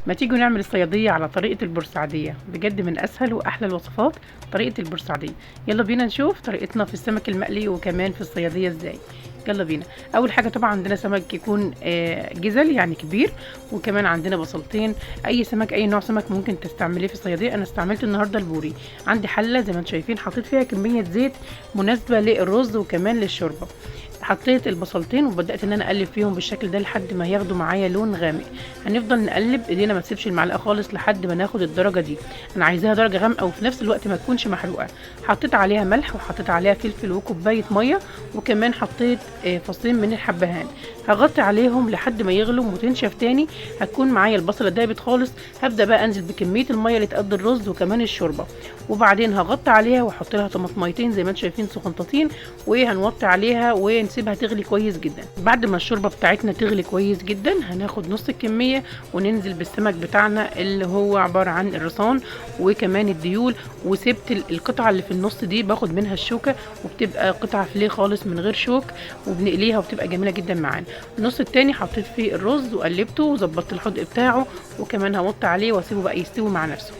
ما تيجوا نعمل الصيادية على طريقة البورسعيدية، بجد من أسهل وأحلى الوصفات طريقة البورسعيدية. يلا بينا نشوف طريقتنا في السمك المقلي وكمان في الصيادية ازاي. يلا بينا. أول حاجة طبعا عندنا سمك يكون جزل يعني كبير، وكمان عندنا بصلتين. أي سمك، أي نوع سمك ممكن تستعمليه في الصيادية. أنا استعملت النهاردة البوري. عندي حلة زي ما انتم شايفين حطيت فيها كمية زيت مناسبة للرز وكمان للشوربة. حطيت البصلتين وبدات ان انا اقلب فيهم بالشكل ده لحد ما ياخدوا معايا لون غامق. هنفضل نقلب ايدينا، ما تسيبش المعلقة خالص لحد ما ناخد الدرجة دي. انا عايزاها درجه غامقه وفي نفس الوقت ما تكونش محروقة. حطيت عليها ملح وحطيت عليها فلفل وكوبايه مية، وكمان حطيت فصين من الحبهان. هغطي عليهم لحد ما يغلوا وتنشف تاني. هتكون معايا البصله دابت خالص. هبدا بقى انزل بكمية المية اللي تقضي الرز وكمان الشوربة، وبعدين هغطي عليها واحط لها طماطميتين زي ما انتم شايفين سخنطتين، وهنوطي عليها ونسيبها تغلي كويس جدا. بعد ما الشوربة بتاعتنا تغلي كويس جدا هناخد نص الكمية وننزل بالسمك بتاعنا اللي هو عبارة عن الرصان وكمان الديول. وسبت القطعة اللي في النص دي باخد منها الشوكة، وبتبقى قطعه فيليه خالص من غير شوك، وبنقليها وبتبقى جميلة جدا معانا. النص التاني حطيت فيه الرز وقلبته وظبطت الحدق بتاعه، وكمان هوطي عليه واسيبه بقى يستوي مع نفسه.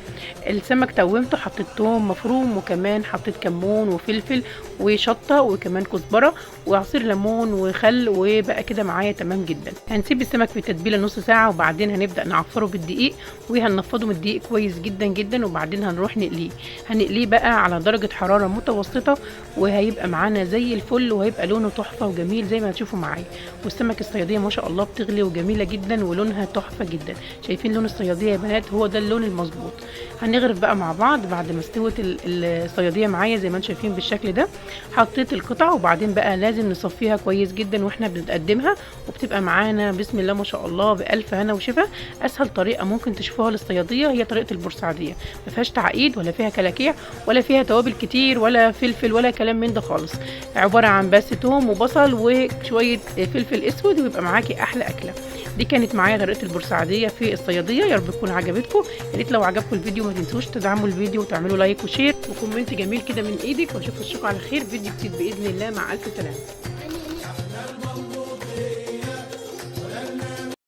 السمك تومته، حطيت توم مفروم وكمان حطيت كمون وفلفل وشطه وكمان كزبره وعصير ليمون وخل، وبقى كده معايا تمام جدا. هنسيب السمك في التتبيله نص ساعة، وبعدين هنبدا نعفره بالدقيق وهننفضه من الدقيق كويس جدا جدا، وبعدين هنروح نقليه. هنقليه بقى على درجه حرارة متوسطه، وهيبقى معانا زي الفل، وهيبقى لونه تحفة وجميل زي ما هتشوفوا معايا. والسمك الصياديه ما شاء الله بتغلي وجميلة جدا ولونها تحفة جدا. شايفين لون الصياديه يا بنات؟ هو ده اللون المظبوط. هنغرف بقى مع بعض بعد ما استوت الصياديه معايا زي ما انتم شايفين بالشكل ده. حطيت القطع، وبعدين بقى لازم نصفيها كويس جدا واحنا بنقدمها، وبتبقى معانا بسم الله ما شاء الله بألف هنا وشفا. اسهل طريقه ممكن تشوفوها للصياديه هي طريقه البورسعيديه، ما فيهاش تعقيد ولا فيها كلاكيع ولا فيها توابل كتير ولا فلفل ولا كلام من ده خالص. عبارة عن بس توم وبصل وشوية فلفل اسود، ويبقى معاكي احلى اكله. دي كانت معايا طريقه البورسعيديه في الصياديه. يا رب تكون عجبتكم. يا ريت لو عجبكم الفيديو ما تنسوش تدعموا الفيديو وتعملوا like و share و comment جميل كده من ايدك، واشوف وشكم على خير فيديو جديد باذن الله. مع الف سلامه.